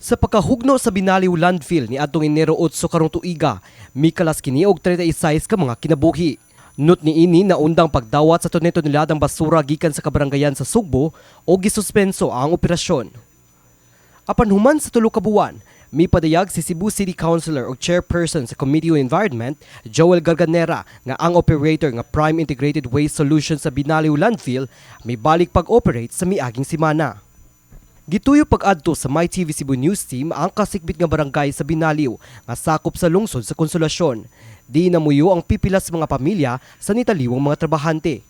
Sa pagkahugno sa Binaliw Landfill ni adtong Enero 8 karong tuiga, mikalas kini og 36 ka mga kinabuhi. Nut ni ini naundang pagdawat sa tone-toneladang basura gikan sa kabaranggayan sa Sugbo o gisuspenso ang operasyon. Apan human sa 3 ka buwan, mipadayag si Cebu City Councilor o chairperson sa Committee on Environment, Joel Garganera, nga ang operator nga Prime Integrated Waste Solution sa Binaliw Landfill mibalik pag-operate sa miaging semana. Gituyo pag-adto sa MyTV Cebu News Team ang kasikbit nga barangay sa Binaliw nga sakop sa lungsod sa Konsolasyon. Di namuyo ang pipila sa mga pamilya sa nitaliwang mga trabahante.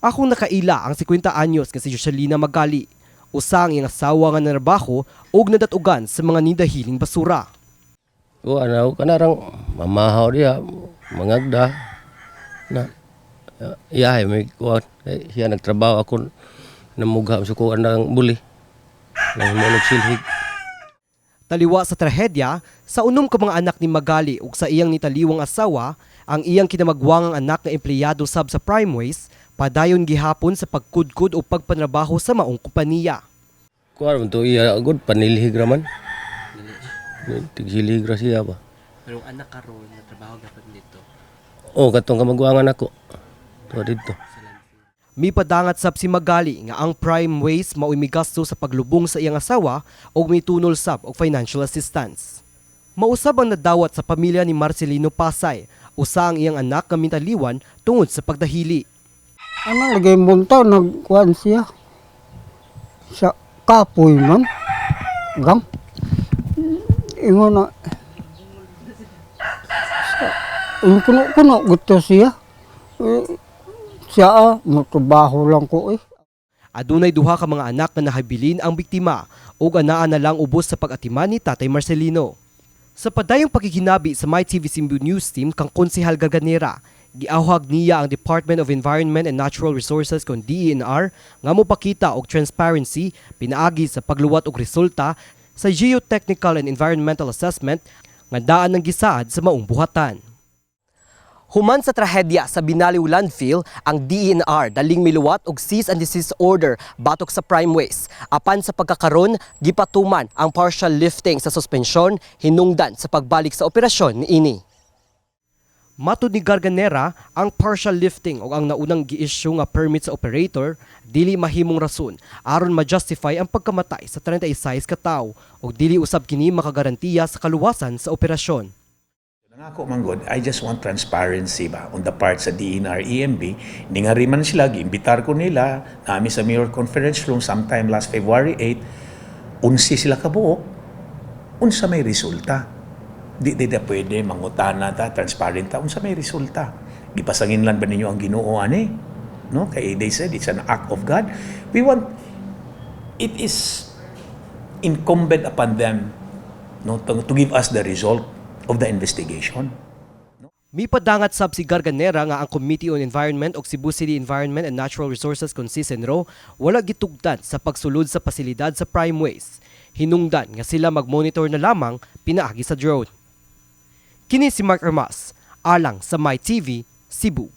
Akong nakaila ang 50 anyos nga si Joselina Magali. Usa ang iyang asawa nga nanarbaho ug nadatugan sa mga nidahiling basura. Ko ano kanarang mamahaw diha, mangagda na iyahay may kuan. Eh, siya nagtrabaho, ako namugha sa kuan ng buli nang mo silhig. Taliwa sa trahedya, sa 6 ka mga anak ni Magali ug sa iyang nitaliwang asawa, ang iyang kinamagwangang anak nga empleyado sab sa Prime Waste, padayon gihapon sa pagkudkod o pagpanrabaho sa maong kompanya. Kuan man to iya gud, panilhig ra man. Tigsilhig ra siya ba. Pero ang anak karon na trabaho gapon dito? Oh, katong kamagwangan ako to didto. Mipadangat sab si Magali nga ang Prime Waste mao'y migasto sa paglubong sa iyang asawa ug mitunol sab og financial assistance. Mausab ang nadawat sa pamilya ni Marcelino Pasay, usa ang iyang anak nga mitaliwan tungod sa pagdahili. Ano, lagay munta, nagkuhan siya. Sa kapoy man. Gang. Ingon na. Sa, yung kuno-kuno, gusto siya. Eh, siya ah, magtrabaho lang ko eh. Adunay duha ka mga anak nga nahabilin ang biktima ug anaa na lang ubos sa pag-atiman ni Tatay Marcelino. Sa padayong pakikinabi sa MyTV Cebu News Team kang Konsehal Garganera, giawhag niya ang Department of Environment and Natural Resources kon DENR nga mopakita og transparency pinaagi sa pagluwat og resulta sa geotechnical and environmental assessment nga daan ng gisaad sa maong buhatan. Human sa trahedya sa Binaliw Landfill, ang DENR daling miluwat og cease and desist order batok sa Prime Waste. Apan sa pagkakaron, gipatuman ang partial lifting sa suspensyon hinungdan sa pagbalik sa operasyon niini. Matud ni Garganera, ang partial lifting o ang naunang gi-issue nga permit sa operator dili mahimong rason aron ma-justify ang pagkamatay sa 36 ka tawo ug dili usab kini makagarantiya sa kaluwasan sa operasyon. Ang ako man gud, I just want transparency ba on the part sa DENR EMB. Hindi nga rin man sila, giimbitar ko nila, nami sa Mayor Conference Room sometime last February 8, 11 sila kabuok, unsa may resulta. Di pwede mangutana ta, transparent ta, unsa may resulta. Gipasanginlan ba ninyo ang Ginoo ani? No? Kay they said it's an act of God. We want, it is incumbent upon them, no, to give us the result of the investigation. Mipadangat sab si Garganera nga ang Committee on Environment ug Cebu City Environment and Natural Resources kon CENRO wala gitugtan sa pagsulod sa pasilidad sa Prime Waste. Hinungdan nga sila magmonitor na lamang pinaagi sa drone. Kini si Mark Armas, alang sa MyTV, Cebu.